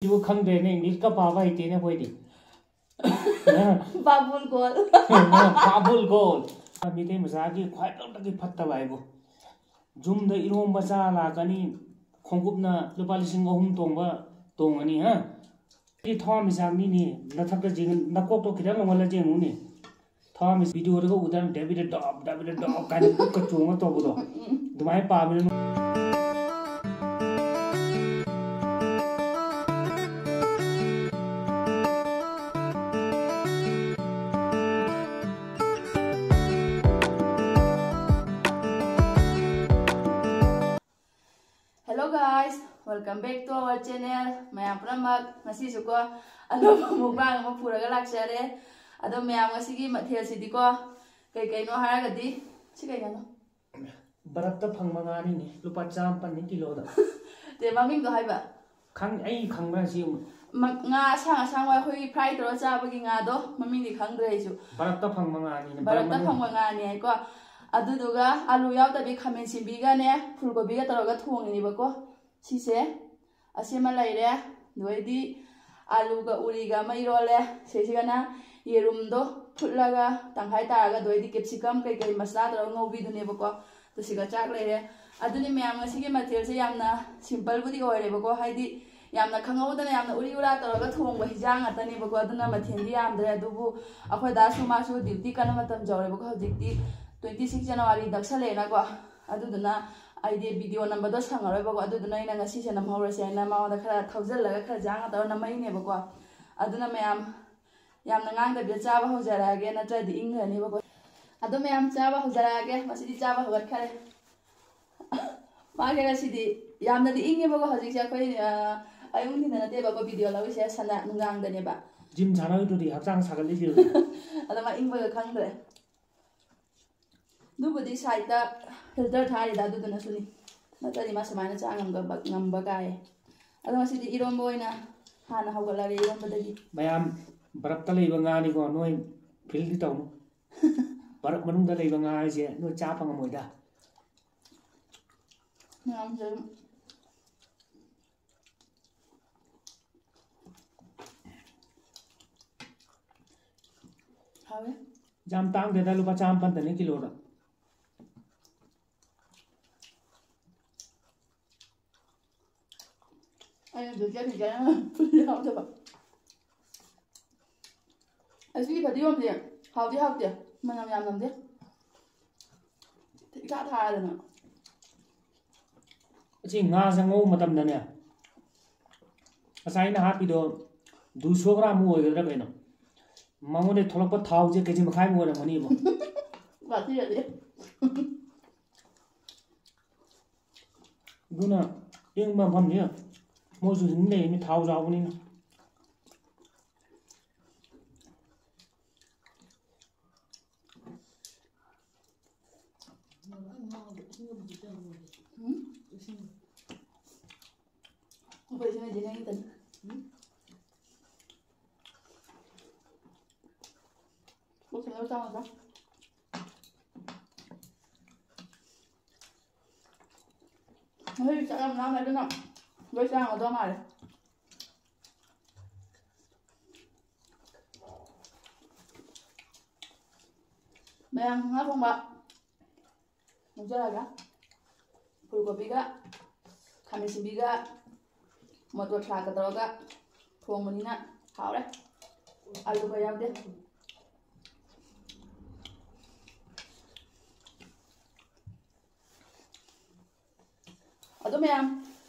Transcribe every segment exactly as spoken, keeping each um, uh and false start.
ꯑꯗꯨ ꯈꯪꯗ꯭ꯔꯦꯅꯦ, ꯏꯪꯂꯤꯁꯀ ꯄꯥꯕ ꯍꯩꯇꯦꯅꯦ ꯑꯩꯈꯣꯏꯗꯤ꯫ ꯕꯥꯕꯨꯜ ꯒꯣꯜ꯫ ꯕꯥꯕꯨꯜ ꯒꯣꯜ꯫ ꯃꯤꯇꯩ ꯃꯆꯥꯒꯤ ꯈ꯭ꯋꯥꯏ ꯂꯣꯛꯇꯒꯤ ꯐꯠꯇꯕ ꯍꯥꯏꯕꯨ ꯌꯨꯝꯗ ꯏꯔꯣꯝꯕ ꯆꯥ ꯂꯥꯛꯀꯅꯤ, ꯈꯣꯡꯎꯞꯅ ꯂꯨꯄꯥ ꯂꯤꯁꯤꯡ ꯑꯍꯨꯝ ꯇꯣꯡꯕ ꯇꯣꯡꯉꯅꯤ, ꯍꯥ? ꯁꯤ ꯊꯋꯥꯟꯃꯤꯆꯥꯛꯅꯤꯅꯦ, ꯅꯊꯛꯇ ꯌꯦꯡ-, ꯅꯀꯣꯛꯇꯣ ꯈꯤꯇꯪ ꯂꯧꯍꯜꯂ ꯌꯦꯡꯉꯨꯅꯦ꯫ ꯊꯋꯥꯟꯃꯤꯆꯥꯛ ꯚꯤꯗꯤꯑꯣꯗꯒ ꯎꯗꯅ ꯗꯦꯕꯤꯗ ꯗꯣꯞ, ꯗꯦꯕꯤꯗ ꯗꯣꯞ ꯀꯥꯏꯅ ꯈꯨꯠꯀ ꯆꯣꯡꯉ ꯇꯧꯕꯗꯣ꯫ ꯑꯗꯨꯃꯥꯏꯅ ꯄꯥꯕꯅꯤꯅ꯫ Hello guys, welcome back to our channel. ꯃꯌꯥꯝ ꯄꯨꯝꯅꯃꯛ ꯉꯁꯤꯁꯨꯀꯣ ꯑꯅꯧꯕ mukbang ꯑꯃ ꯄꯨꯔꯒ ꯂꯥꯛꯆꯔꯦ꯫ ꯑꯗꯣ ꯃꯌꯥꯝ ꯉꯁꯤꯒꯤ ꯃꯊꯦꯜꯁꯤꯗꯤꯀꯣ ꯀꯩ ꯀꯩꯅꯣ ꯍꯥꯏꯔꯒꯗꯤ, ꯁꯤ ꯀꯩ ꯉꯥꯅꯣ? ꯕꯔꯞꯇ ꯐꯪꯕ ꯉꯥꯅꯤꯅꯦ, ꯂꯨꯄꯥ ꯆꯥꯝꯃ ꯄꯟꯅꯤ ꯀꯤꯂꯣꯗ꯫ ꯇꯦ, ꯃꯃꯤꯡꯗꯣ ꯍꯥꯏꯕ? ꯈꯪ-, ꯑꯩ ꯈꯪꯕ꯭ꯔꯥ ꯁꯤ? ꯃ-, ꯉꯥ ꯑꯁꯥꯡ ꯑꯁꯥꯡꯕ ꯑꯩꯈꯣꯏꯒꯤ fry ꯇꯧꯔ ꯆꯥꯕꯒꯤ ꯉꯥꯗꯣ, ꯃꯃꯤꯡꯗꯤ ꯈꯪꯗ꯭ꯔꯦ ꯑꯩꯁꯨ꯫ ꯕꯔꯞꯇ ꯐꯪꯕ ꯉꯥꯅꯤꯅꯦ, ꯕꯔꯞ ꯕꯔꯞꯇ ꯃꯅꯨꯡ꯫ ꯐꯪꯕ ꯉꯥꯅꯤ ꯍꯥꯏꯀꯣ꯫ ꯑꯗꯨꯗꯨꯒ ꯑꯂꯨ ꯌꯥꯎꯗꯕꯤ ꯈꯥꯃꯦꯟ ꯁꯤꯟꯕꯤꯒꯅꯦ ꯐꯨꯜ ꯀꯣꯕꯤꯒ ꯇꯧꯔꯒ ꯊꯣꯡꯉꯤꯅꯦꯕꯀꯣ꯫ ꯁꯤꯁꯦ ꯑꯁꯤꯃ ꯂꯩꯔꯦ꯫ ꯑꯗꯨꯗꯩꯗꯤ ꯑꯂꯨꯒ ꯎꯔꯤꯒ ꯑꯃ ꯏꯔꯣꯜꯂꯦ꯫ ꯁꯤꯁꯤꯒꯅ ꯌꯦꯔꯨꯝꯗꯣ ꯐꯨꯠꯂꯒ ꯇꯪꯈꯥꯏ ꯇꯥꯔꯒ ꯑꯗꯨꯗꯩꯗꯤ capsicum ꯀꯩꯀꯩ ꯃꯁꯂꯥ ꯇꯧꯔꯒ ꯉꯧꯕꯤꯗꯨꯅꯦꯕꯀꯣ꯫ ꯑꯗꯨ ꯁꯤꯒ ꯆꯥꯛ ꯂꯩꯔꯦ꯫ ꯑꯗꯨꯅꯤ ꯃꯌꯥꯝ, ꯉꯁꯤꯒꯤ ꯃꯊꯦꯜꯁꯦ ꯌꯥꯝꯅ simpleꯕꯨꯗꯤ ꯑꯣꯏꯔꯦꯕꯀꯣ, ꯍꯥꯏꯗꯤ ꯌꯥꯝꯅ ꯈꯪꯍꯧꯗꯅ ꯌꯥꯝꯅ ꯎꯔꯤ ꯎꯔꯥ ꯇꯧꯔꯒ ꯊꯣꯡꯕ ꯍꯤꯟꯖꯥꯡ ꯉꯥꯛꯇꯅꯦꯕꯀꯣ꯫ ꯑꯗꯨꯅ ꯃꯊꯦꯜꯗꯤ ꯌꯥꯝꯗ꯭ꯔꯦ꯫ ꯑꯗꯨꯕꯨ ꯑꯩꯈꯣꯏ ꯗꯥꯁꯨ ꯃꯥꯁꯨ duty ꯀꯟꯅ ꯃꯇꯝ ꯌꯧꯔꯦꯕꯀꯣ꯫ ꯍꯧꯖꯤꯛꯇꯤ twenty six January ꯅꯛꯁꯜꯂꯛꯑꯦꯅꯀꯣ꯫ ꯑꯗꯨꯗꯨꯅ ꯑꯩꯗꯤ video ꯅꯝꯕꯗꯣ ꯁꯪꯉꯔꯣꯏꯕꯀꯣ꯫ ꯑꯗꯨꯗꯨꯅ ꯑꯩꯅ ꯉꯁꯤꯁꯦ ꯅꯝꯍꯧꯔꯁꯦ ꯍꯥꯏꯅ ꯃꯉꯣꯟꯗ ꯈꯔ ꯊꯧꯖꯜꯂꯒ ꯈꯔ ꯖꯥꯡ ꯇꯧꯔ ꯅꯝꯃꯛꯏꯅꯦꯕꯀꯣ꯫ ꯑꯗꯨꯅ ꯃꯌꯥꯝ ꯌꯥꯝꯅ ꯉꯥꯡꯗꯕꯤꯗ ꯆꯥꯕ ꯍꯧꯖꯔꯛꯑꯒꯦ, ꯅꯠꯇ꯭ꯔꯗꯤ ꯏꯪꯈ꯭ꯔꯅꯦꯕꯀꯣ꯫ ꯑꯗꯣ ꯃꯌꯥꯝ ꯆꯥꯕ ꯍꯧꯖꯔꯛꯑꯒꯦ꯫ ꯃꯁꯤꯗꯤ ꯆꯥꯕ ꯍꯧꯒꯠꯈꯔꯦ꯫ ꯃꯥꯒꯤ ꯉꯁꯤꯗꯤ ꯌꯥꯝꯅꯗꯤ ꯏꯪꯉꯦꯕꯀꯣ ꯍꯧꯖꯤꯛꯁꯦ꯫ ꯑꯩꯈꯣꯏ, ꯑ, ꯑꯌꯨꯛ ꯅꯨꯡꯊꯤꯟꯗ ꯅꯠꯇꯦꯕꯀꯣ video ꯂꯧꯔꯤꯁꯦ, ꯁꯟꯗ ꯅꯨꯡꯗꯥꯡꯗꯅꯦꯕ꯫ Gym ꯁꯥꯟꯅꯔꯤꯗꯨꯗꯤ ꯍꯛꯆꯥꯡ ꯁꯥꯒꯠꯂꯤꯁꯦ꯫ ꯑꯗꯣ ꯃꯥ ꯏꯪꯕꯒ ꯈꯪꯗ꯭ꯔꯦ꯫ ꯑꯗꯨꯕꯨꯗꯤ sideꯇ filter ꯊꯥꯔꯤꯗ, ꯑꯗꯨꯗꯨꯅꯁꯨꯅꯤ꯫ ꯅꯠꯇ꯭ꯔꯗꯤ ꯃꯥ ꯁꯨꯃꯥꯏꯅ ꯆꯥ ꯉꯝꯕ, ꯉꯝꯕ ꯀꯥꯏ꯫ ꯑꯗꯣ ꯉꯁꯤꯗꯤ ꯏꯔꯣꯝꯕ ꯑꯣꯏꯅ ꯍꯥꯟꯅ ꯍꯧꯒꯠꯂꯒꯦ, ꯏꯔꯣꯝꯕꯗꯒꯤ꯫ ꯃꯌꯥꯝ ꯕꯔꯞꯇ ꯂꯩꯕ ꯉꯥꯅꯤꯀꯣ, ꯅꯣꯏ feel ꯇꯧꯅꯨ꯫ ꯕꯔꯞ ꯃꯅꯨꯡꯗ ꯂꯩꯕ ꯉꯥ ꯍꯥꯏꯁꯦ ꯅꯣꯏ ꯆꯥ ꯐꯪꯉꯝꯃꯣꯏꯗ꯫ ꯃꯌꯥꯝꯁꯦ ꯑꯗꯨꯝ ꯍꯥꯎꯋꯦ꯫ ꯌꯥꯝ ꯇꯥꯡꯗꯦꯗ, ꯂꯨꯄꯥ ꯆꯥꯝꯃ ꯄꯟꯗꯅꯤ ꯀꯤꯂꯣꯗ꯫ ꯑꯩꯅ ꯗꯨꯖꯦ ꯗꯨꯖꯦ ꯐꯨꯜ ꯌꯥꯎꯗꯕ꯫ ꯑꯁꯤꯒꯤ ꯐꯗꯤꯒꯣꯝꯗꯤ ꯍꯥꯎꯗꯤ ꯍꯥꯎꯇꯦ, ꯃꯅꯝ ꯌꯥꯝ ꯅꯝꯗꯦ꯫ ꯏꯊꯥ ꯊꯥꯗꯅ꯫ ꯑꯁꯤ ꯉꯥꯁꯦ ꯉꯧꯕ ꯃꯇꯝꯗꯅꯦ, ꯉꯁꯥꯏ ꯑꯩꯅ ꯍꯥꯞꯄꯤꯗꯣ ꯗꯨ ꯁꯣ ꯒ꯭ꯔꯥꯝ ꯃꯨꯛ ꯑꯣꯏꯒꯗ꯭ꯔꯥ ꯀꯩꯅꯣ, ꯃꯉꯣꯟꯗ ꯊꯣꯛꯂꯛꯄ ꯊꯥꯎꯁꯦ ꯀꯦꯖꯤ ꯃꯈꯥꯏꯃꯨꯛ ꯑꯣꯏꯔꯝꯒꯅꯤꯕ꯫ ꯋꯥꯊꯤꯒꯗꯤ꯫ ꯑꯗꯨꯅ ꯏꯪꯕ ꯃꯐꯝꯁꯦ ꯃꯣꯏꯁꯨ ꯑꯗꯨꯝ ꯂꯩꯔꯤꯅꯤ, ꯊꯥꯎ ꯆꯥꯎꯕꯅꯤꯅ꯫ ꯎꯝ? ꯑꯩꯈꯣꯏ ꯏꯆꯦꯅꯗꯤ ꯅꯪꯒꯤ ꯇꯟ-, ꯎꯝ? ꯄꯨꯛ ꯊꯟꯅꯕ ꯆꯥꯎꯅ ꯆꯥꯎ꯫ ꯉꯁꯤꯗꯤ ꯆꯥꯛ ꯌꯥꯝ ꯂꯥꯝꯃꯦ, ꯑꯗꯨꯅ ꯂꯣꯏ ꯆꯥꯔꯝꯒꯗꯧ ꯃꯥꯜꯂꯦ꯫ ꯃꯌꯥꯝ ꯉꯥ ꯊꯣꯡꯕ ꯍꯥꯞꯆꯔꯒ, ꯐꯨꯜ ꯀꯣꯕꯤꯒ ꯈꯥꯃꯦꯟ ꯑꯁꯤꯟꯕꯤꯒ ꯃꯣꯇꯣꯔ ꯊ꯭ꯔꯥꯛꯀ ꯇꯧꯔꯒ ꯊꯣꯡꯕꯅꯤꯅ ꯍꯥꯎꯔꯦ꯫ ꯑꯂꯨꯒ ꯌꯥꯎꯗꯦ꯫ ꯑꯗꯣ ꯃꯌꯥꯝ,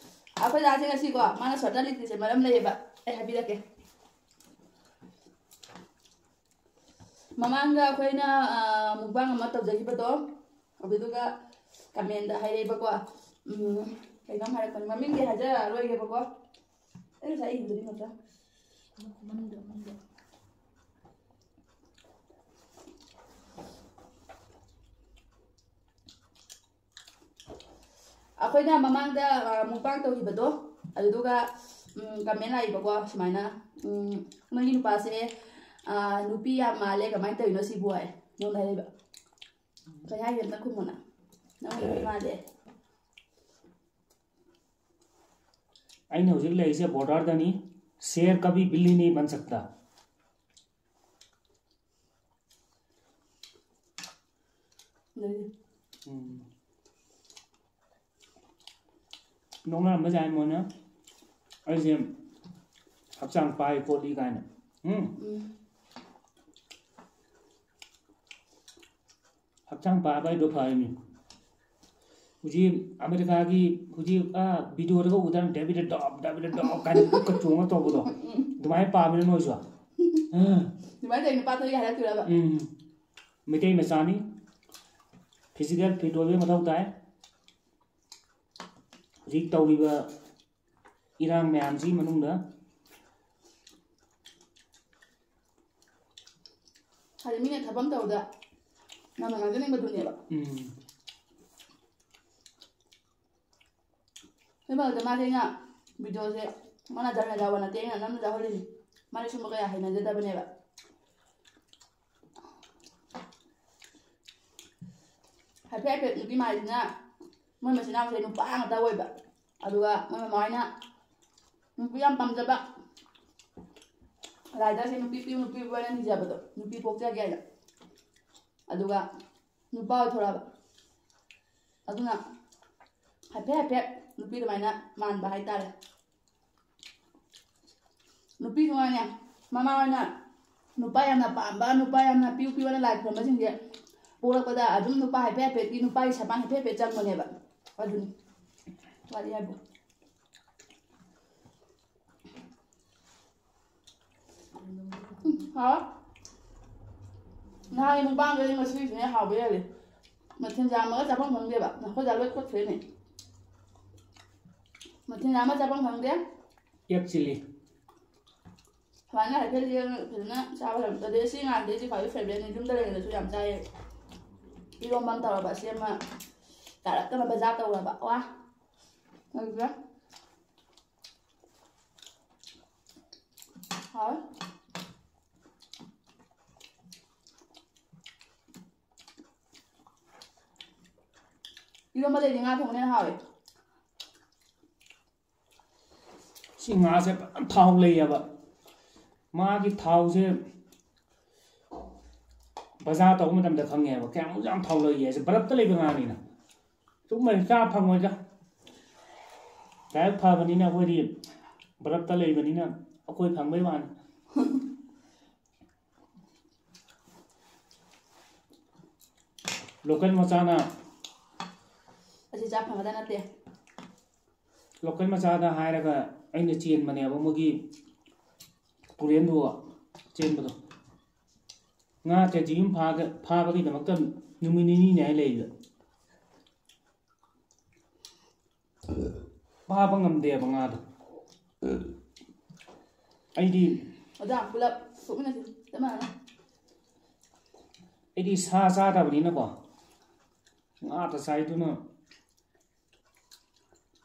ꯑꯩꯈꯣꯏ ꯗꯥꯁꯦ ꯉꯁꯤꯀꯣ, ꯃꯥꯅ ꯁꯣꯔꯠꯇ ꯂꯤꯠꯇ꯭ꯔꯤꯁꯦ ꯃꯔꯝ ꯂꯩꯌꯦꯕ, ꯑꯩ ꯍꯥꯏꯕꯤꯔꯛꯀꯦ꯫ ꯃꯃꯥꯡꯗ ꯑꯩꯈꯣꯏꯅ, ꯑ, ꯃꯨꯛꯕꯥꯡ ꯑꯃ ꯇꯧꯖꯈꯤꯕꯗꯣ, ꯑꯗꯨꯗꯨꯒ ꯀꯃꯦꯟꯗ ꯍꯥꯏꯔꯛꯑꯦꯕꯀꯣ, ꯎꯝ, ꯀꯩꯅꯣꯝ ꯍꯥꯏꯔꯛꯄꯅꯤ, ꯃꯃꯤꯡꯗꯤ ꯍꯥꯏꯖꯔꯛꯑꯔꯣꯏꯒꯦꯕꯀꯣ꯫ ꯑꯩ ꯉꯁꯥꯏ ꯏꯕꯗꯨꯗꯤ ꯅꯠꯇ꯭ꯔꯥ? ꯃꯅꯨꯡꯗ, ꯃꯅꯨꯡꯗ꯫ ꯑꯩꯈꯣꯏꯅ ꯃꯃꯥꯡꯗ, ꯑ, ꯃꯨꯛꯕꯥꯡ ꯇꯧꯈꯤꯕꯗꯣ, ꯑꯗꯨꯗꯨꯒ, ꯎꯝ, ꯀꯃꯦꯟ ꯂꯥꯛꯏꯕꯀꯣ, ꯁꯨꯃꯥꯏꯅ, ꯎꯝ, "ꯅꯣꯏꯒꯤ ꯅꯨꯄꯥꯁꯦ, ꯑ, ꯅꯨꯄꯤ ꯌꯥꯝ ꯃꯥꯜꯂꯦ, ꯀꯃꯥꯏꯅ ꯇꯧꯔꯤꯅꯣ ꯁꯤꯕꯨ?" ꯍꯥꯏ, ꯅꯉꯣꯟꯗ ꯍꯥꯏꯔꯛꯏꯕ꯫ ꯀꯩ ꯍꯥꯏꯒꯦ ꯑꯝꯇ ꯈꯨꯝꯃꯣꯅ? "ꯅꯪ ꯅꯨꯄꯤ ꯃꯥꯜꯂꯦ"꯫ ꯑꯩꯅ ꯍꯧꯖꯤꯛ ꯂꯩꯔꯤꯁꯦ ꯕꯣꯔꯗꯔꯗꯅꯤ꯫ ꯁꯦꯔ ꯀꯕꯤ ꯕꯤꯜꯂꯤ ꯅꯍꯤ ꯕꯟ ꯁꯛꯇꯥ꯫ ꯎꯝ꯫ ꯅꯣꯛꯅꯔꯝꯕ ꯌꯥꯏ ꯃꯣꯏꯅ, ꯑꯩꯁꯦ ꯍꯛꯆꯥꯡ ꯄꯥꯏ ꯈꯣꯠꯂꯤ ꯀꯥꯏꯅ꯫ ꯎꯝ꯫ ꯎꯝ꯫ ꯍꯛꯆꯥꯡ ꯄꯥꯕ ꯍꯥꯏꯗꯣ ꯐꯔꯤꯅꯤ꯫ ꯍꯧꯖꯤꯛ ꯑꯃꯦꯔꯤꯀꯥꯒꯤ ꯍꯧꯖꯤꯛ, ꯑꯥ, ꯚꯤꯗꯤꯑꯣꯗꯒ ꯎꯗꯅ ꯗꯦꯕꯤꯗ ꯗꯣꯞ, ꯗꯦꯕꯤꯗ ꯗꯣꯞ ꯀꯥꯏꯅ ꯈꯨꯠꯀ ꯆꯣꯡꯉ ꯇꯧꯕꯗꯣ, ꯑꯗꯨꯃꯥꯏꯅ ꯄꯥꯕꯅꯤ ꯅꯣꯏꯁꯨ꯫ ꯑꯥ꯫ ꯑꯗꯨꯃꯥꯏꯅ ꯇꯧꯔꯤ ꯅꯨꯄꯥꯗꯨꯒꯤ ꯍꯥꯏꯔꯛꯇꯣꯏꯔꯕ? ꯎꯝ꯫ ꯃꯩꯇꯩ ꯃꯆꯥꯅꯤ꯫ ꯐꯤꯖꯤꯀꯦꯜ ꯐꯤꯠ ꯑꯣꯏꯕ ꯃꯊꯧ ꯇꯥꯏ꯫ ꯍꯧꯖꯤꯛ ꯇꯧꯔꯤꯕ ꯏꯔꯥꯡ ꯃꯌꯥꯝꯁꯤ ꯃꯅꯨꯡꯗ꯫ ꯍꯥꯏꯗꯤ ꯃꯤꯅ ꯊꯕꯛ ꯑꯃ ꯇꯧꯕꯗ ꯅꯪꯅ ꯉꯥꯡꯖꯅꯤꯡꯕꯗꯨꯅꯦꯕ꯫ ꯎꯝ꯫ ꯑꯗꯨꯏ ꯃꯔꯛꯇ ꯃꯥꯗꯤ ꯑꯩꯅ ꯚꯤꯗꯤꯑꯣꯁꯦ ꯃꯥꯅ ꯙꯔꯅ ꯌꯥꯎꯕ ꯅꯠꯇꯦ, ꯑꯩꯅ ꯅꯝꯅ ꯌꯥꯎꯍꯜꯂꯤꯅꯤ꯫ ꯃꯥꯗꯤ ꯁꯨꯝꯕ ꯀꯌꯥ ꯍꯩꯅꯖꯗꯕꯅꯦꯕ꯫ ꯍꯥꯏꯐꯦꯠ ꯍꯥꯏꯐꯦꯠ ꯅꯨꯄꯤ ꯃꯥꯏꯁꯤꯅ ꯃꯣꯏ ꯃꯆꯤꯟ ꯃꯅꯥꯎꯁꯦ ꯅꯨꯄꯥ ꯉꯥꯛꯇ ꯑꯣꯏꯕ꯫ ꯑꯗꯨꯒ ꯃꯣꯏ ꯃꯃꯥ ꯍꯣꯏꯅ ꯅꯨꯄꯤ ꯌꯥꯝ ꯄꯥꯝꯖꯕ, ꯂꯥꯏꯗꯁꯦ ꯅꯨꯄꯤ ꯄꯤꯌꯨ, ꯅꯨꯄꯤ ꯄꯤꯌꯨ ꯍꯥꯏꯅ ꯅꯤꯖꯕꯗꯣ, ꯅꯨꯄꯤ ꯄꯣꯛꯆꯒꯦ ꯍꯥꯏꯅ꯫ ꯑꯗꯨꯒ ꯅꯨꯄꯥ ꯑꯣꯏꯊꯣꯔꯛꯑꯕ꯫ ꯑꯗꯨꯅ ꯍꯥꯏꯐꯦꯠ ꯍꯥꯏꯐꯦꯠ ꯅꯨꯄꯤ ꯑꯗꯨꯃꯥꯏꯅ ꯃꯥꯟꯕ ꯍꯥꯏꯇꯥꯔꯦ꯫ ꯅꯨꯄꯤꯗꯨꯅꯅꯦ, ꯃꯃꯥ ꯍꯣꯏꯅ ꯅꯨꯄꯥ ꯌꯥꯝꯅ ꯄꯥꯝꯕ, ꯅꯨꯄꯥ ꯌꯥꯝꯅ ꯄꯤꯌꯨ ꯄꯤꯌꯨꯅ ꯂꯥꯏ ꯈꯨꯔꯨꯝꯕꯁꯤꯡꯁꯦ ꯄꯣꯛꯂꯛꯄꯗ ꯑꯗꯨꯝ ꯅꯨꯄꯥ ꯍꯥꯏꯐꯦꯠ ꯍꯥꯏꯐꯦꯠꯀꯤ, ꯅꯨꯄꯥꯒꯤ ꯁꯕꯥꯟ ꯍꯥꯏꯐꯦꯠ ꯍꯥꯏꯐꯦꯠ ꯆꯪꯕꯅꯦꯕ꯫ ꯑꯗꯨꯅꯤ ꯋꯥꯔꯤ ꯍꯥꯏꯕꯨ꯫ ꯎꯝ, ꯍꯥꯎ꯫ ꯅꯍꯥꯟꯒꯤ ꯃꯨꯛꯕꯥꯡꯗꯨꯗꯤ ꯉꯁꯤꯒꯤꯁꯤꯅ ꯍꯥꯎꯕ ꯍꯦꯜꯂꯤ꯫ ꯃꯊꯦꯜ ꯌꯥꯝꯃꯒ ꯆꯥꯐꯝ ꯈꯪꯗꯦꯕ꯫ ꯑꯩꯈꯣꯏ ꯗꯥ ꯂꯣꯏ ꯀꯣꯠꯈ꯭ꯔꯦꯅꯦ꯫ ꯃꯊꯦꯜ ꯌꯥꯝꯃ ꯆꯥꯐꯝ ꯈꯪꯗꯦ꯫ ꯑꯦꯛ ꯆꯤꯂꯤ꯫ ꯁꯨꯃꯥꯏꯅ ꯍꯥꯏꯐꯦꯠ ꯌꯦꯡꯉ ꯐꯖꯅ ꯆꯥꯕ ꯍꯩꯔꯝꯗ꯭ꯔꯗꯤ ꯁꯤ ꯉꯥꯗꯤ ꯑꯩꯒꯤ ꯈ꯭ꯋꯥꯏꯗꯒꯤ ꯐꯦꯕꯔꯦꯠꯅꯤ꯫ ꯌꯨꯝꯗ ꯂꯩꯔꯤꯉꯩꯗꯁꯨ ꯌꯥꯝ ꯆꯥꯏꯌꯦ꯫ ꯏꯔꯣꯝꯕ ꯑꯃ ꯇꯧꯔꯕ, ꯁꯤ ꯑꯃ ꯇꯥꯔꯛꯇꯅ ꯕꯖꯥꯔ ꯇꯧꯔꯕ꯫ ꯋꯥ꯫ ꯑꯗꯨꯒ ꯍꯥꯎꯋꯦ꯫ ꯏꯔꯣꯝꯕꯗꯩꯗꯤ ꯉꯥ ꯊꯣꯡꯕꯅ ꯍꯦꯟꯅ ꯍꯥꯎꯋꯦ꯫ ꯁꯤ ꯉꯥꯁꯦ ꯐꯖꯅ ꯊꯥꯎ ꯂꯩꯌꯦꯕ꯫ ꯃꯥꯒꯤ ꯊꯥꯎꯁꯦ ꯕꯖꯥꯔ ꯇꯧꯕ ꯃꯇꯝꯗ ꯈꯪꯉꯦꯕ ꯀꯌꯥꯃꯨꯛ ꯌꯥꯝ ꯊꯥꯎ ꯂꯩꯒꯦ ꯍꯥꯏꯁꯦ꯫ ꯕꯔꯞꯇ ꯂꯩꯕ ꯉꯥꯅꯤꯅ꯫ ꯁꯨꯝꯕ ꯆꯥ ꯐꯪꯉꯣꯏꯗ꯫ ꯂꯥꯏꯕꯛ ꯐꯕꯅꯤꯅ ꯑꯩꯈꯣꯏꯗꯤ ꯕꯔꯞꯇ ꯂꯩꯕꯅꯤꯅ ꯑꯩꯈꯣꯏ ꯐꯪꯕꯩ ꯋꯥꯅꯤ꯫ ꯂꯣꯀꯦꯜ ꯃꯆꯥꯅ ꯑꯁꯤ ꯆꯥ ꯐꯪꯒꯗ ꯅꯠꯇꯦ꯫ ꯂꯣꯀꯦꯜ ꯃꯆꯥꯗ ꯍꯥꯏꯔꯒ ꯑꯩꯅ ꯆꯦꯟꯕꯅꯦꯕ, ꯃꯣꯏꯒꯤ ꯇꯨꯔꯦꯟꯗꯨ ꯆꯦꯟꯕꯗꯣ꯫ ꯉꯥ ꯀꯦꯖꯤ ꯑꯃ ꯐꯥꯒ-, ꯐꯥꯕꯒꯤꯗꯃꯛꯇ ꯅꯨꯃꯤꯠ ꯅꯤꯅꯤꯅꯦ ꯍꯥꯏ ꯂꯩꯔꯤꯗꯣ꯫ ꯐꯥꯕ ꯉꯝꯗꯦꯕ ꯉꯥꯗꯣ꯫ ꯑꯩꯗꯤ ꯑꯗ ꯄꯨꯂꯞ ꯁꯣꯛꯃꯤꯟꯅꯁꯤ, ꯆꯞ ꯃꯥꯟꯅꯅ꯫ ꯑꯩꯗꯤ ꯁꯥ ꯆꯥꯗꯕꯅꯤꯅꯀꯣ, ꯉꯥꯇ ꯆꯥꯏꯗꯨꯅ꯫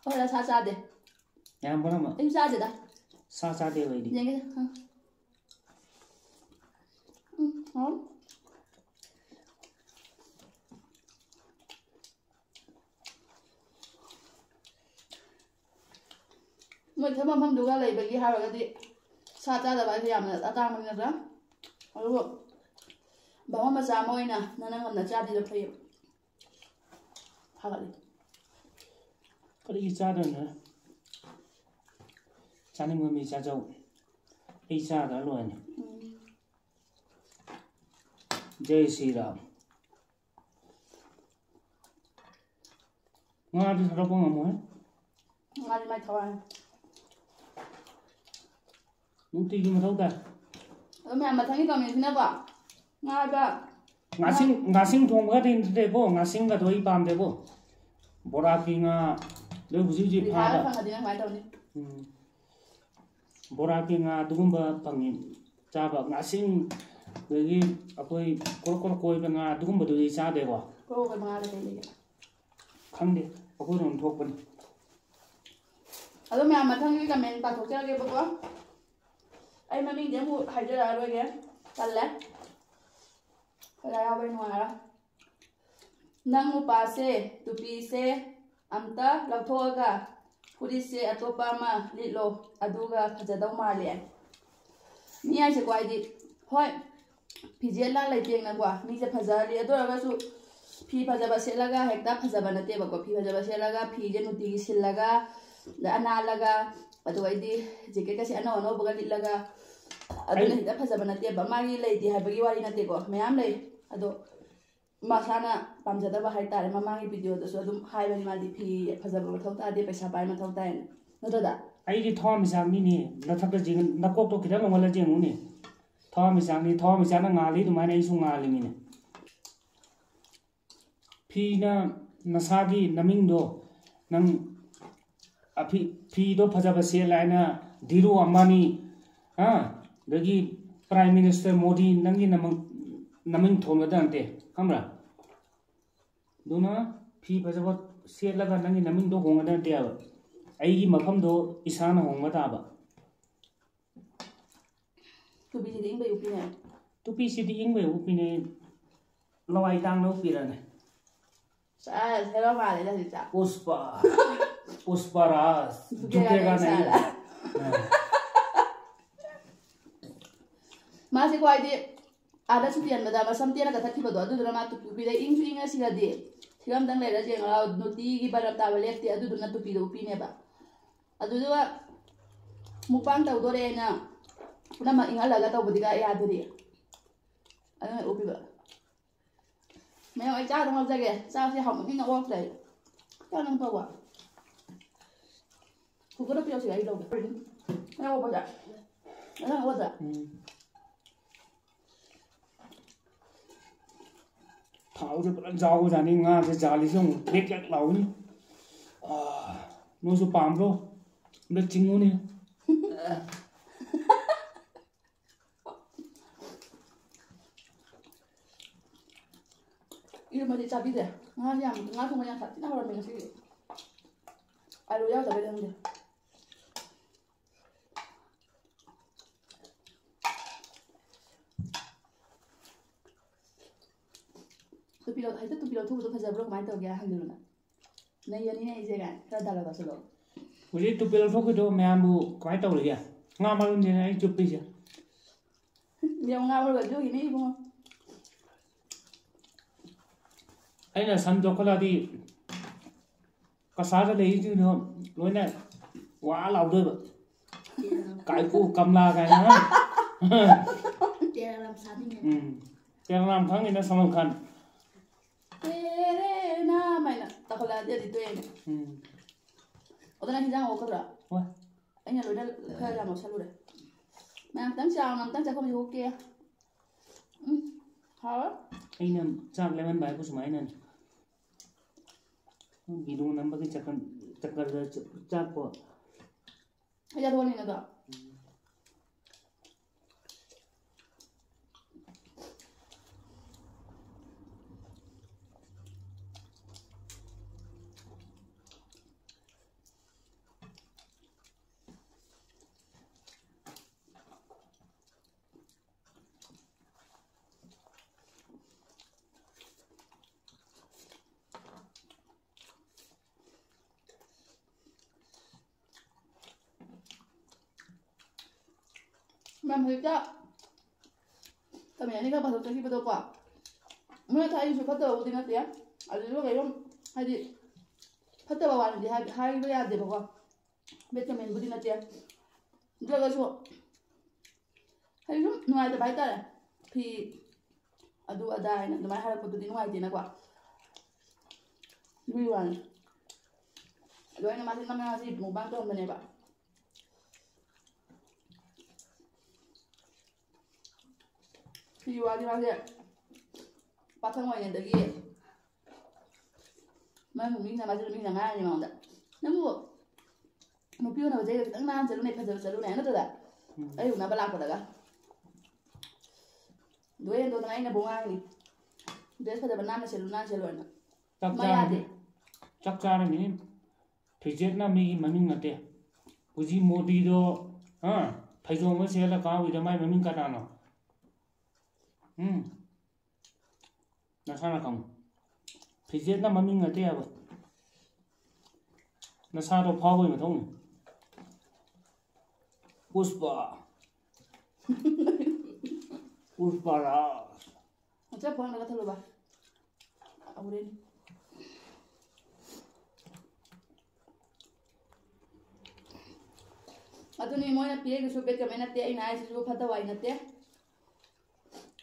ꯍꯣꯏ, ꯁꯥ ꯆꯥꯗꯦ꯫ ꯌꯥꯝ ꯄꯨꯝꯅꯃꯛ ꯑꯩꯁꯨ ꯆꯥꯗꯦꯗ꯫ ꯁꯥ ꯆꯥꯗꯦꯕ ꯑꯩꯗꯤ꯫ ꯌꯦꯡꯒꯦ꯫ ꯑ꯫ ꯎꯝ, ꯍꯥꯎ꯫ ꯃꯣꯏ ꯊꯕꯛ ꯃꯐꯝꯗꯨꯒ ꯂꯩꯕꯒꯤ ꯍꯥꯏꯔꯒꯗꯤ ꯁꯥ ꯆꯥꯗꯕ ꯍꯥꯏꯁꯦ ꯌꯥꯝꯅ ꯑꯇꯥꯡꯕꯅꯤ ꯅꯠꯇ꯭ꯔꯥ? ꯑꯗꯨꯕꯨ ꯕꯥꯃꯣꯟ ꯃꯆꯥ ꯑꯃ ꯑꯣꯏꯅ ꯅꯪꯅ ꯉꯝꯅ ꯆꯥꯗ꯭ꯔꯤꯗꯣ ꯐꯩꯌꯦꯕ꯫ ꯐꯒꯠꯂꯤ꯫ ꯀꯔꯤꯒꯤ ꯆꯥꯗꯣꯏꯅꯣ? ꯆꯥꯅꯤꯡꯕ ꯃꯤ ꯆꯥꯖꯧ꯫ ꯑꯩ ꯆꯥꯗ꯭ꯔ ꯂꯣꯏꯔꯦ꯫ ꯎꯝ꯫ ꯖꯩ ꯁ꯭ꯔꯤ ꯔꯥꯝ꯫ ꯉꯥꯗꯤ ꯊꯥꯗꯣꯛꯄ ꯉꯝꯃꯣꯏ꯫ ꯉꯥꯗꯤ ꯃꯥꯏ ꯊꯋꯥꯏꯅꯤ꯫ ꯅꯨꯡꯇꯤꯒꯤ ꯃꯊꯧ ꯇꯥꯏ꯫ ꯑꯗꯣ ꯃꯌꯥꯝ ꯃꯊꯪꯒꯤ ꯀꯃꯦꯟꯁꯤꯅꯀꯣ, ꯉꯥ ꯍꯥꯏꯕ ꯉꯥꯁꯤꯡ, ꯉꯥꯁꯤꯡ ꯊꯣꯡꯕꯒꯗꯤ ꯅꯠꯇꯦꯀꯣ, ꯉꯥꯁꯤꯡꯒꯗꯣ ꯑꯩ ꯄꯥꯝꯗꯦꯀꯣ꯫ ꯕꯣꯔꯥꯛꯀꯤ ꯉꯥ, ꯑꯗꯨ ꯍꯧꯖꯤꯛ ꯍꯧꯖꯤꯛ ꯔꯤꯐꯥꯗ ꯐꯥꯕ꯫ ꯐꯪꯉꯗꯤ ꯅꯪ ꯀꯃꯥꯏꯅ ꯇꯧꯅꯤ? ꯎꯝ꯫ ꯕꯣꯔꯥꯛꯀꯤ ꯉꯥ ꯑꯗꯨꯒꯨꯝꯕ ꯐꯪꯉꯤ ꯆꯥꯕ꯫ ꯉꯥꯁꯤꯡ, ꯑꯗꯒꯤ ꯑꯩꯈꯣꯏ ꯀ꯭ꯔꯣꯛ ꯀ꯭ꯔꯣꯛ ꯀꯣꯏꯕ ꯉꯥ ꯑꯗꯨꯒꯨꯝꯕꯗꯨꯗꯤ ꯆꯥꯗꯦꯀꯣ꯫ ꯀ꯭ꯔꯣꯛ ꯀꯣꯏꯕ ꯉꯥꯗ ꯀꯩ ꯂꯩꯒꯦ? ꯈꯪꯗꯦ, ꯑꯩꯈꯣꯏꯔꯣꯝ ꯊꯣꯛꯄꯅꯤ꯫ ꯑꯗꯣ ꯃꯌꯥꯝ ꯃꯊꯪꯒꯤ ꯀꯃꯦꯟ ꯄꯥꯊꯣꯛꯆꯔꯒꯦꯕꯀꯣ꯫ ꯑꯩ ꯃꯃꯤꯡꯗꯤ ꯑꯃꯨꯛ ꯍꯥꯏꯖꯔꯛꯑꯔꯣꯏꯒꯦ, ꯇꯜꯂꯦ꯫ ꯀꯗꯥꯏ ꯌꯥꯎꯕ꯭ꯔꯥ ꯅꯨꯡꯉꯥꯏꯔꯣꯏ꯫ ꯅꯪ ꯅꯨꯄꯥꯁꯦ ꯇꯨꯄꯤꯁꯦ ꯑꯝꯇ ꯂꯧꯊꯣꯛꯑꯒ ꯐꯨꯔꯤꯠꯁꯦ ꯑꯇꯣꯞꯄ ꯑꯃ ꯂꯤꯠꯂꯣ, ꯑꯗꯨꯒ ꯐꯖꯗꯧ ꯃꯥꯜꯂꯦ꯫ ꯃꯤ ꯍꯥꯏꯁꯦꯀꯣ, ꯍꯥꯏꯗꯤ, ꯍꯣꯏ, ꯐꯤꯖꯦꯠ ꯂꯥ ꯂꯩꯇꯦꯡꯅꯀꯣ ꯃꯤꯁꯦ ꯐꯖꯍꯜꯂꯤ꯫ ꯑꯗꯨ ꯑꯣꯏꯔꯒꯁꯨ ꯐꯤ ꯐꯖꯕ ꯁꯦꯠꯂꯒ ꯍꯦꯛꯇ ꯐꯖꯕ ꯅꯠꯇꯦꯕꯀꯣ꯫ ꯐꯤ ꯐꯖꯕ ꯁꯦꯠꯂꯒ ꯐꯤꯁꯦ ꯅꯨꯡꯇꯤꯒꯤ ꯁꯤꯜꯂꯒ, ꯑꯗ ꯑꯅꯥꯜꯂꯒ, ꯑꯗꯨꯒ ꯑꯩꯗꯤ ꯖꯦꯀꯦꯠꯀꯁꯦ ꯑꯅꯧ ꯑꯅꯧꯕꯒ ꯂꯤꯠꯂꯒ, ꯑꯗꯨꯅ ꯑꯩ ꯍꯦꯛꯇ ꯐꯖꯕ ꯅꯠꯇꯦꯕ꯫ ꯃꯥꯒꯤ ꯂꯩꯇꯦ ꯍꯥꯏꯕꯒꯤ ꯋꯥꯔꯤ ꯅꯠꯇꯦꯀꯣ, ꯃꯌꯥꯝ ꯂꯩ꯫ ꯑꯗꯣ ꯃꯁꯥꯅ ꯄꯥꯝꯖꯗꯕ ꯍꯥꯏꯇꯥꯔꯦ꯫ ꯃꯃꯥꯡꯒꯤ ꯚꯤꯗꯤꯑꯣꯗꯁꯨ ꯑꯗꯨꯝ ꯍꯥꯏꯕꯅꯤ ꯃꯥꯗꯤ ꯐꯤ ꯐꯖꯕ ꯃꯊꯧ ꯇꯥꯗꯦ, ꯄꯩꯁꯥ ꯄꯥꯏ ꯃꯊꯧ ꯇꯥꯏꯅ꯫ ꯅꯠꯇ꯭ꯔꯣꯗ? ꯑꯩꯗꯤ ꯊꯋꯥꯟꯃꯤꯆꯥꯛꯅꯤꯅꯦ꯫ ꯅꯊꯛꯇ ꯌꯦꯡ-, ꯅꯀꯣꯛꯇꯣ ꯈꯤꯇꯪ ꯂꯣꯡꯍꯜꯂ ꯌꯦꯡꯉꯨꯅꯦ꯫ ꯊꯋꯥꯟꯃꯤꯆꯥꯛꯅꯤ, ꯊꯋꯥꯟꯃꯤꯆꯥꯛꯅ ꯉꯥꯜꯂꯤ ꯑꯗꯨꯃꯥꯏꯅ ꯑꯩꯁꯨ ꯉꯥꯜꯂꯤꯃꯤꯅꯦ꯫ ꯐꯤꯅ ꯅꯁꯥꯒꯤ ꯅꯃꯤꯡꯗꯣ ꯅꯪ ꯑꯐꯤ-, ꯐꯤꯗꯣ ꯐꯖꯕ ꯁꯦꯠꯂꯦ ꯍꯥꯏꯅ ꯙꯤꯔꯨ ꯑꯝꯕꯥꯅꯤ, ꯍꯥ? ꯑꯗꯒꯤ Prime Minister ꯃꯣꯗꯤ ꯅꯪꯒꯤ ꯅꯃ-, ꯅꯃꯤꯡ ꯊꯣꯟꯒꯗꯕ ꯅꯠꯇꯦ, ꯈꯪꯕ꯭ꯔꯥ? ꯑꯗꯨꯅ ꯐꯤ ꯐꯖꯕ ꯁꯦꯠꯂꯒ ꯅꯪꯒꯤ ꯅꯃꯤꯡꯗꯣ ꯍꯣꯡꯒꯗꯕ ꯅꯠꯇꯦꯕ꯫ ꯑꯩꯒꯤ ꯃꯐꯝꯗꯣ ꯏꯁꯥꯅ ꯍꯣꯡꯕ ꯇꯥꯕ꯫ ꯇꯨꯄꯤꯁꯤꯗꯤ ꯏꯪꯕꯩ ꯎꯞꯄꯤꯅꯦ꯫ ꯇꯨꯄꯤꯁꯤꯗꯤ ꯏꯪꯕꯩ ꯎꯞꯄꯤꯅꯦ꯫ ꯂꯋꯥꯏ ꯇꯥꯡꯅ ꯎꯞꯄꯤꯔꯅꯦ꯫ ꯁꯦꯁ, ꯍꯦꯔꯣ ꯃꯥꯜꯂꯦꯗ ꯍꯧꯖꯤꯛꯇ꯫ ꯄꯨꯁꯄ꯫ ꯄꯨꯁꯄ ꯔꯥꯖ꯫ ꯖꯨꯀꯦꯒꯥ ꯖꯨꯀꯦꯒꯥ ꯅꯍꯤ ꯅꯍꯤ ꯁꯥꯂꯥ꯫ ꯑꯥ꯫ ꯃꯥꯁꯦꯀꯣ, ꯍꯥꯏꯗꯤ, ꯑꯥꯗ ꯁꯨꯇꯤ ꯍꯟꯕꯗ ꯃꯁꯝ ꯇꯦꯜꯂꯒ ꯆꯠꯈꯤꯕꯗꯣ, ꯑꯗꯨꯗꯨꯅ ꯃꯥ ꯇꯨꯄꯤꯗ ꯏꯪꯁꯨ ꯏꯪꯉ ꯁꯤꯔꯗꯤ, ꯁꯤꯒ ꯑꯝꯇꯪ ꯂꯩꯔ ꯌꯦꯡꯉ ꯂꯥꯎ, ꯅꯨꯡꯇꯤꯒꯤ ꯕꯔꯞ ꯇꯥꯕ ꯂꯦꯞꯇꯦ, ꯑꯗꯨꯗꯨꯅ ꯇꯨꯄꯤꯗꯣ ꯎꯞꯄꯤꯅꯦꯕ꯫ ꯑꯗꯨꯗꯨꯒ ꯃꯨꯛꯕꯥꯡ ꯇꯧꯗꯣꯔꯦꯅ ꯄꯨꯝꯅꯃꯛ ꯏꯪꯍꯜꯂꯒ ꯇꯧꯕꯗꯤ ꯀꯥ ꯌꯥꯗꯗꯤ꯫ ꯑꯗꯨꯅ ꯎꯞꯄꯤꯕ꯫ ꯃꯌꯥꯝ ꯑꯩ ꯆꯥꯗ ꯉꯥꯎꯖꯒꯦ꯫ ꯆꯥꯛꯁꯦ ꯍꯥꯎꯃꯟꯗꯅ ꯑꯣꯛꯇ꯭ꯔꯦ ꯑꯩ꯫ ꯆꯥ ꯅꯪ ꯐꯥꯎꯕ꯫ ꯀꯨꯀꯔꯗ ꯄꯤꯔꯛꯁꯤ ꯑꯩ ꯂꯧꯒꯦ꯫ ꯅꯪ ꯑꯣꯛꯄꯗ꯫ ꯅꯪ ꯑꯣꯛꯄꯗ꯫ ꯎꯝ꯫ ꯊꯥꯎꯁꯦ ꯐꯖꯅ ꯌꯥꯎꯕꯖꯥꯠꯅꯤ꯫ ꯉꯥꯁꯦ ꯖꯥꯂꯤꯁꯦ ꯑꯃꯨꯛ ꯕꯦꯛ ꯕꯦꯛ ꯂꯥꯎꯏꯅꯤ꯫ ꯑꯥ, ꯅꯣꯏꯁꯨ ꯄꯥꯝꯕ꯭ꯔꯣ? ꯑꯝꯇ ꯆꯤꯡꯉꯨꯅꯦ꯫ ꯏꯔꯨꯝꯕꯗꯤ ꯆꯥꯕꯤꯗꯦ꯫ ꯉꯥꯁꯦ ꯌꯥꯝ, ꯉꯥ ꯊꯣꯡꯕ ꯌꯥꯝ ꯁꯥꯊꯤꯅ ꯍꯧꯔꯝꯃꯦ ꯉꯁꯤꯗꯤ꯫ ꯑꯂꯨ ꯌꯥꯎꯗꯕꯩ ꯈꯪꯗꯦ꯫ ꯇꯨꯄꯤ ꯂꯧ-, ꯍꯦꯛꯇ ꯇꯨꯄꯤ ꯂꯧꯊꯣꯛꯄꯗꯣ ꯐꯖꯕ꯭ꯔꯣ, ꯀꯃꯥꯏꯅ ꯇꯧꯒꯦ ꯍꯥꯏꯅ ꯍꯪꯗꯣꯏꯔꯣ ꯅꯪ? ꯅꯩꯔꯅꯤꯅꯦ ꯑꯩꯁꯦ ꯀꯥꯏꯅ ꯈꯔ dialogue ꯇꯧꯁꯜꯂꯣ꯫ ꯍꯧꯖꯤꯛ ꯇꯨꯄꯤ ꯂꯧꯊꯣꯛꯈꯤꯗꯣ ꯃꯌꯥꯝꯕꯨ ꯀꯃꯥꯏꯅ ꯇꯧꯔꯤꯒꯦ? ꯉꯥ ꯃꯔꯨꯝꯁꯤꯅ ꯑꯩ ꯆꯨꯞꯄꯤꯁꯦ꯫ ꯌꯥꯝ ꯉꯥꯎꯔꯒ ꯑꯗꯨꯒꯤꯅꯦ ꯏꯕꯨꯡꯉꯣ꯫ ꯑꯩꯅ ꯁꯝ ꯆꯣꯛꯈꯠꯂꯛꯑꯗꯤ ꯀꯁꯥꯗ ꯂꯩꯔꯤꯁꯤꯡꯗꯣ ꯂꯣꯏꯅ ꯋꯥ ꯂꯥꯎꯗꯣꯏꯕ꯫ ꯀꯥꯏꯀꯨ ꯀꯝꯂꯥ ꯀꯥꯏꯅ꯫ ꯇꯦꯔꯥ ꯔꯥꯝ ꯁꯥꯅꯤꯡꯉꯦ꯫ ꯎꯝ꯫ ꯇꯦꯔꯥ ꯔꯥꯝ ꯈꯪꯉꯤꯅ ꯁꯜꯃꯥꯟ ꯈꯥꯟ꯫ ꯇꯦꯔꯦ ꯅꯥꯝ ꯍꯥꯏꯅ ꯇꯧꯈꯠꯂꯛꯑꯗꯤ ꯑꯗꯨꯗꯤ ꯇꯣꯛꯑꯦꯅꯦ꯫ ꯎꯝ꯫ ꯑꯗꯣ ꯅꯪ ꯍꯤꯟꯖꯥꯡ ꯑꯣꯛꯀꯗ꯭ꯔꯣ? ꯍꯣꯏ꯫ ꯑꯩꯅ ꯂꯣꯏꯅ ꯈꯔ ꯌꯥꯝ ꯂꯧꯁꯜꯂꯨꯔꯦ꯫ ꯃꯌꯥꯝ ꯈꯤꯇꯪ ꯆꯥꯎꯅ ꯑꯝꯇꯪ ꯆꯥꯛꯈꯨꯝꯁꯤ ꯑꯣꯛꯀꯦ꯫ ꯎꯝ꯫ ꯍꯥꯎꯋꯦ꯫ ꯑꯩꯅ ꯆꯥꯛ ꯂꯦꯝꯍꯟꯕ ꯍꯥꯏꯕꯨ ꯁꯨꯃꯥꯏꯅꯅꯤ꯫ ꯕꯤꯗꯨ ꯅꯝꯕꯒꯤ ꯆꯀꯟ-, ꯆꯀꯔꯗ ꯆ-, ꯆꯥꯛꯄꯣ꯫ ꯑꯩ ꯆꯥꯊꯣꯛꯑꯅꯤꯅ ꯑꯗꯣ꯫ ꯃꯌꯥꯝ ꯍꯧꯖꯤꯛꯇ ꯀꯃꯦꯟ ꯑꯅꯤꯈꯛ ꯄꯥꯊꯣꯛꯆꯈꯤꯕꯗꯣꯀꯣ, ꯃꯣꯏꯅ ꯊꯥꯔꯤꯁꯨ ꯐꯠꯇꯕꯕꯨꯗꯤ ꯅꯠꯇꯦ꯫ ꯑꯗꯨꯗꯨꯒ ꯀꯩꯅꯣ, ꯍꯥꯏꯗꯤ, ꯐꯠꯇꯕ ꯋꯥꯅꯤꯗꯤ ꯍꯥꯏ-, ꯍꯥꯏꯕ ꯌꯥꯗꯦꯕꯀꯣ꯫ ꯕꯦꯠ ꯀꯃꯦꯟꯕꯨꯗꯤ ꯅꯠꯇꯦ꯫ ꯑꯗꯨ ꯑꯣꯏꯔꯒꯁꯨ ꯍꯥꯏꯗꯤ ꯁꯨꯝ ꯅꯨꯡꯉꯥꯏꯇꯕ ꯍꯥꯏꯇꯥꯔꯦ꯫ ꯐꯤ ꯑꯗꯨ ꯑꯗꯥ ꯍꯥꯏꯅ ꯑꯗꯨꯃꯥꯏꯅ ꯍꯥꯏꯔꯛꯄꯗꯨꯗꯤ ꯅꯨꯡꯉꯥꯏꯇꯦꯅꯀꯣ꯫ ꯑꯗꯨꯒꯤ ꯋꯥꯅꯤ꯫ ꯑꯗꯣ ꯑꯩꯅ ꯃꯥꯁꯦ ꯅꯝꯅ ꯉꯁꯤ mukbang ꯇꯧꯔꯝꯕꯅꯦꯕ꯫ ꯐꯤ ꯋꯥꯗꯤ ꯃꯥꯁꯦ ꯄꯥꯈꯪ ꯑꯣꯏꯔꯤꯉꯩꯗꯒꯤ ꯃꯥꯏ ꯃꯃꯤꯡꯅ ꯃꯥꯁꯦ ꯃꯤꯅ ꯉꯥꯡꯉꯤ ꯃꯉꯣꯟꯗ꯫ "ꯅꯪꯕꯨ ꯅꯨꯄꯤ ꯎꯅꯕ ꯆꯠꯂꯒ ꯈꯤꯇꯪ ꯅꯥꯟꯅ ꯆꯠꯂꯨꯅꯦ, ꯐꯖꯕ ꯆꯠꯂꯨꯅꯦ" ꯍꯥꯏ ꯅꯠꯇ꯭ꯔꯗ? ꯎꯝ꯫ ꯑꯩ ꯎꯅꯕ ꯂꯥꯛꯄꯗꯒ꯫ ꯂꯣꯏ ꯍꯦꯟꯗꯣꯛꯇꯅ ꯑꯩꯅꯕꯨ ꯉꯥꯡꯉꯤ꯫ "Dress ꯐꯖꯕ ꯅꯥꯟꯅ ꯁꯦꯠꯂꯨ, ꯅꯥꯟꯅ ꯁꯦꯠꯂꯨ" ꯍꯥꯏꯅ꯫ ꯆꯥꯛ ꯃꯥ ꯆꯥꯔꯅꯤ꯫ ꯌꯥꯗꯦ꯫ ꯆꯥꯛ ꯆꯥꯔꯅꯤ꯫ ꯐꯤꯖꯦꯠꯅ ꯃꯤꯒꯤ ꯃꯃꯤꯡ ꯅꯠꯇꯦ꯫ ꯍꯧꯖꯤꯛ ꯃꯣꯗꯤꯗꯣ, ꯍꯥ? ꯐꯩꯖꯣꯝ ꯑꯃ ꯁꯦꯠꯂ ꯀꯥꯎꯏꯗ ꯃꯥꯏ ꯃꯃꯤꯡ ꯀꯅꯥꯅꯣ? ꯎꯝ꯫ ꯅꯁꯥꯅ ꯈꯪꯉꯨ꯫ ꯐꯤꯖꯦꯠꯅ ꯃꯃꯤꯡ ꯅꯠꯇꯦ ꯍꯥꯏꯕ꯫ ꯅꯁꯥꯗꯣ ꯐꯥꯎꯕꯒꯤ ꯃꯊꯧꯅꯤ꯫ ꯄꯨꯁꯄꯥ꯫ ꯄꯨꯁꯄꯔꯥꯖ꯫ ꯉꯁꯥꯏ ꯐꯣꯟꯗꯒ ꯊꯜꯂꯨꯕ꯫ ꯍꯧꯔꯦꯅꯦ꯫ ꯑꯗꯨꯅꯤ ꯃꯣꯏꯅ ꯄꯤꯔꯛꯏꯗꯨꯁꯨ bad comment ꯅꯠꯇꯦ, ꯑꯩꯅ ꯍꯥꯏꯁꯤꯁꯨ ꯐꯠꯇꯕ ꯋꯥꯔꯤ ꯅꯠꯇꯦ꯫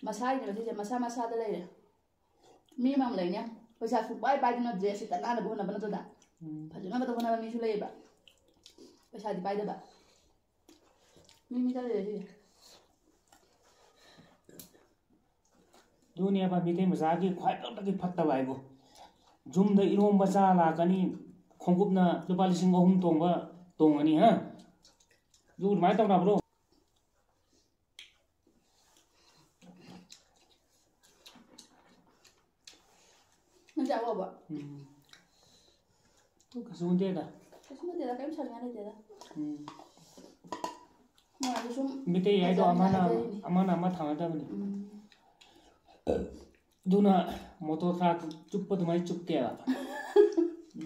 ꯃꯁꯥꯒꯤꯅꯦꯕ ꯁꯤꯁꯦ, ꯃꯁꯥ ꯃꯁꯥꯗ ꯂꯩꯔꯦ꯫ ꯃꯤ ꯑꯃꯃꯝ ꯂꯩꯅꯦ꯫ ꯄꯩꯁꯥ ꯁꯨꯡꯄꯥꯏ ꯄꯥꯏꯗꯅ dress ꯁꯦ ꯇꯅꯥꯟꯅꯕ ꯍꯣꯠꯅꯕ ꯅꯠꯇ꯭ꯔꯗ꯫ ꯎꯝ꯫ ꯐꯖꯅꯕꯗ ꯍꯣꯠꯅꯕ ꯃꯤꯁꯨ ꯂꯩꯌꯦꯕ꯫ ꯄꯩꯁꯥꯗꯤ ꯄꯥꯏꯗꯕ꯫ ꯃꯤ ꯃꯤ ꯈꯔ ꯂꯩꯔꯦ ꯁꯤꯁꯦ꯫ ꯑꯗꯨꯅꯦꯕ ꯃꯤꯇꯩ ꯃꯆꯥꯒꯤ ꯈ꯭ꯋꯥꯏ ꯐꯕꯗꯤ ꯐꯠꯇꯕ ꯍꯥꯏꯕꯨ꯫ ꯌꯨꯝꯗ ꯏꯔꯣꯝꯕ ꯆꯥ ꯂꯥꯛꯀꯅꯤ, ꯈꯣꯡꯎꯞꯅ ꯂꯨꯄꯥ ꯂꯤꯁꯤꯡ ꯑꯍꯨꯝ ꯇꯣꯡꯕ ꯇꯣꯡꯉꯅꯤ, ꯍꯥ? ꯑꯗꯨ ꯑꯗꯨꯃꯥꯏꯅ ꯇꯧꯅꯕ꯭ꯔꯣ? ꯅꯪ ꯆꯥꯛ ꯋꯥꯕ? ꯎꯝ꯫ ꯀꯩꯁꯨ ꯅꯠꯇꯦꯗ꯫ ꯀꯩꯁꯨ ꯅꯠꯇꯦꯗ, ꯀꯔꯤꯝ ꯁꯥꯅꯤꯡꯉꯥꯏ ꯂꯩꯇꯦꯗ꯫ ꯎꯝ꯫ ꯃꯣꯏ ꯑꯗꯨ ꯁꯨꯝ ꯃꯤꯇꯩ ꯍꯥꯏꯗꯣ ꯐꯖꯅ ꯑꯃꯅ, ꯍꯥꯏꯖꯔꯤꯅꯤ꯫ ꯑꯃꯅ ꯑꯃ ꯊꯥꯡꯅꯗꯕꯅꯤ꯫ ꯎꯝ꯫ ꯑꯗꯨꯅ ꯃꯣꯇꯣꯔ ꯀꯥꯔ ꯆꯨꯞꯄ ꯑꯗꯨꯃꯥꯏꯅ ꯆꯨꯞꯇꯦꯕ꯫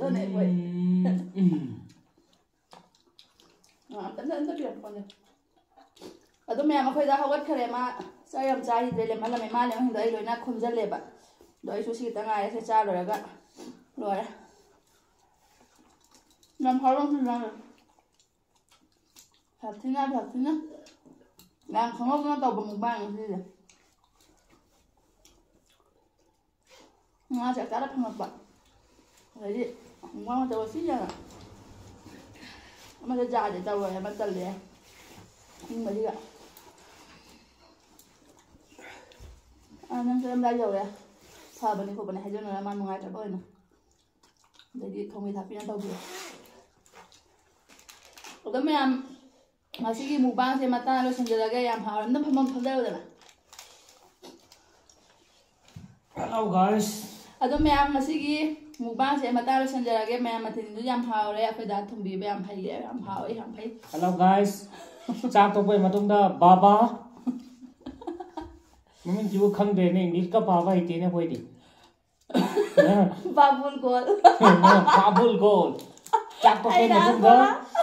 ꯑꯗꯨꯅꯦ ꯑꯩꯈꯣꯏ꯫ ꯎꯝ, ꯎꯝ꯫ ꯑ, ꯑꯝꯇ, ꯑꯝꯇ ꯄꯤꯔꯛꯄꯅꯦ꯫ ꯑꯗꯨ ꯃꯌꯥꯝ ꯑꯩꯈꯣꯏꯗ ꯍꯧꯒꯠꯈ꯭ꯔꯦ꯫ ꯃꯥ ꯆꯥꯛ ꯌꯥꯝ ꯆꯥꯈꯤꯗ꯭ꯔꯦ, ꯂꯦꯝꯍꯜꯂꯝꯃꯦ꯫ ꯃꯥ ꯂꯦꯝꯍꯟꯗꯣ ꯑꯩ ꯂꯣꯏꯅ ꯈꯣꯝꯖꯜꯂꯦꯕ꯫ ꯑꯗꯣ ꯑꯩꯁꯨ ꯁꯤ ꯈꯤꯇꯪ ꯉꯥꯏꯔꯦ, ꯁꯤ ꯆꯥ ꯂꯣꯏꯔꯒ ꯂꯣꯏꯔꯦ꯫ ꯌꯥꯝ ꯍꯥꯎꯔꯝꯃꯤ ꯃꯥꯅ꯫ ꯐꯤꯌꯥꯛꯊꯤꯅ, ꯐꯤꯌꯥꯛꯊꯤꯅ꯫ ꯌꯥꯝ ꯈꯪꯍꯧꯗꯅ ꯇꯧꯕ mukbang ꯅꯤ ꯁꯤꯁꯦ꯫ ꯉꯥꯁꯦ ꯑꯆꯥꯗ ꯐꯪꯉꯛꯄ꯫ ꯑꯗꯩꯗꯤ mukbang ꯇꯧꯕ ꯁꯤ ꯌꯥꯅ꯫ ꯑꯃꯗ ꯌꯥꯗꯦ ꯇꯧꯔꯦ, ꯑꯃ ꯇꯜꯂꯦ꯫ ꯏꯪꯕꯁꯤꯒ꯫ ꯑ, ꯅꯪ ꯆꯠꯂꯝꯗꯥꯏ ꯌꯧꯔꯦ꯫ ꯐꯕꯅꯤ ꯈꯣꯠꯄꯅꯤ ꯍꯥꯏꯖꯟꯅꯔ ꯃꯥ ꯅꯨꯡꯉꯥꯏꯇꯕ ꯑꯣꯏꯅ꯫ ꯑꯗꯒꯤ ꯊꯣꯡꯕꯤ ꯊꯥꯛꯄꯤꯅ ꯇꯧꯕꯤꯔꯣ꯫ ꯑꯗꯣ ꯃꯌꯥꯝ, ꯉꯁꯤꯒꯤ mukbang ꯁꯦ ꯃꯇꯥꯡ ꯂꯣꯏꯁꯤꯟꯖꯔꯒꯦ꯫ ꯌꯥꯝ ꯍꯥꯎꯔꯦ꯫ ꯑꯝꯇ ꯐꯝꯐꯝ ꯐꯝꯖꯔꯨꯗꯅ꯫ Hello, guys. ꯑꯗꯣ ꯃꯌꯥꯝ, ꯉꯁꯤꯒꯤ mukbang ꯁꯦ ꯃꯇꯥꯡ ꯂꯣꯏꯁꯤꯟꯖꯔꯒꯦ꯫ ꯃꯌꯥꯝ, ꯃꯊꯦꯜꯁꯤꯡꯗꯨ ꯌꯥꯝ ꯍꯥꯎꯔꯦ꯫ ꯑꯩꯈꯣꯏ ꯗꯥ ꯊꯣꯡꯕꯤꯕ ꯌꯥꯝ ꯍꯩꯌꯦ, ꯌꯥꯝ ꯍꯥꯎꯋꯦ, ꯌꯥꯝ ꯐꯩ꯫ Hello, guys. ꯆꯥꯛ ꯇꯣꯛꯄꯒꯤ ꯃꯇꯨꯡꯗ ꯕꯥꯕꯥ꯫ ꯃꯃꯤꯡꯁꯤꯕꯨ ꯈꯪꯗ꯭ꯔꯦꯅꯦ, English ꯀ ꯄꯥꯕ ꯍꯩꯇꯦꯅꯦ ꯑꯩꯈꯣꯏꯗꯤ꯫ ꯕꯥꯕꯨꯜ ꯒꯣꯜ꯫ ꯕꯥꯕꯨꯜ ꯒꯣꯜ꯫ ꯆꯥꯛ ꯇꯣꯛꯄ ꯑꯩꯅ ꯃꯇꯨꯡꯗ꯫ ꯑꯜꯐꯥ꯫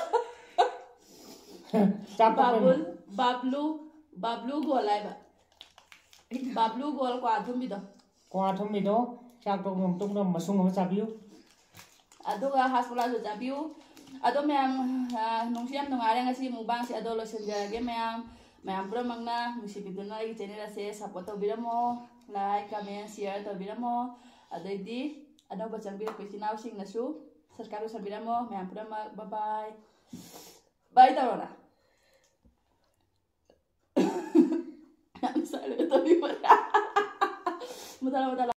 ꯆꯥꯛ ꯇꯣꯛꯄ ꯕꯥꯕꯨꯜ, ꯕꯥꯕ꯭ꯂꯨ, ꯕꯥꯕ꯭ꯂꯨ ꯒꯣꯜ ꯍꯥꯏꯕ꯫ ꯕꯥꯕ꯭ꯂꯨ ꯒꯣꯜ ꯀ꯭ꯋꯥ ꯑꯊꯨꯝꯕꯤꯗꯣ꯫ ꯀ꯭ꯋꯥ ꯑꯊꯨꯝꯕꯤꯗꯣ ꯆꯥꯛ ꯇꯣꯛꯄ ꯃꯇꯨꯡꯗ ꯃꯁꯨꯡ ꯑꯃ ꯆꯥꯕꯤꯌꯨ꯫ ꯑꯗꯨꯒ ꯍꯥꯁꯃꯣꯂꯥꯁꯨ ꯆꯥꯕꯤꯌꯨ꯫ ꯑꯗꯣ ꯃꯌꯥꯝ, ꯑ, ꯅꯨꯡꯁꯨ ꯌꯥꯝ ꯅꯨꯡꯉꯥꯏꯔꯦ ꯉꯁꯤ ꯃꯨꯛꯕꯥꯡꯁꯦ꯫ ꯑꯗꯣ ꯂꯣꯏꯁꯤꯟꯖꯔꯒꯦ ꯃꯌꯥꯝ꯫ ꯃꯌꯥꯝ ꯄꯨꯝꯅꯃꯛꯅ ꯅꯨꯡꯁꯤꯕꯤꯗꯨꯅ ꯑꯩꯒꯤ ꯆꯦꯅꯦꯜ ꯑꯁꯦ ꯁꯞꯄꯣꯔꯠ ꯇꯧꯕꯤꯔꯝꯃꯣ꯫ ꯂꯥꯏꯛ, ꯀꯃꯦꯟ, ꯁꯤꯌꯔ ꯇꯧꯕꯤꯔꯝꯃꯣ꯫ ꯑꯗꯩꯗꯤ ꯑꯅꯧꯕ ꯆꯪꯕꯤꯔꯛꯄ ꯏꯆꯤꯟ ꯏꯅꯥꯎꯁꯤꯡꯅꯁꯨ ꯁꯕꯁꯀ꯭ꯔꯥꯏꯕ ꯇꯧꯁꯟꯕꯤꯔꯝꯃꯣ꯫ ꯃꯌꯥꯝ ꯄꯨꯝꯅꯃꯛ ꯕꯥꯏ ꯕꯥꯏ꯫ ꯕꯥꯏ ꯇꯧꯔꯣꯅ꯫ ꯌꯥꯝ ꯁꯥꯏꯂꯦꯟ ꯇꯧꯕꯤꯕ꯫ ꯃꯨꯊꯠꯂꯣ, ꯃꯨꯊꯠꯂꯣ꯫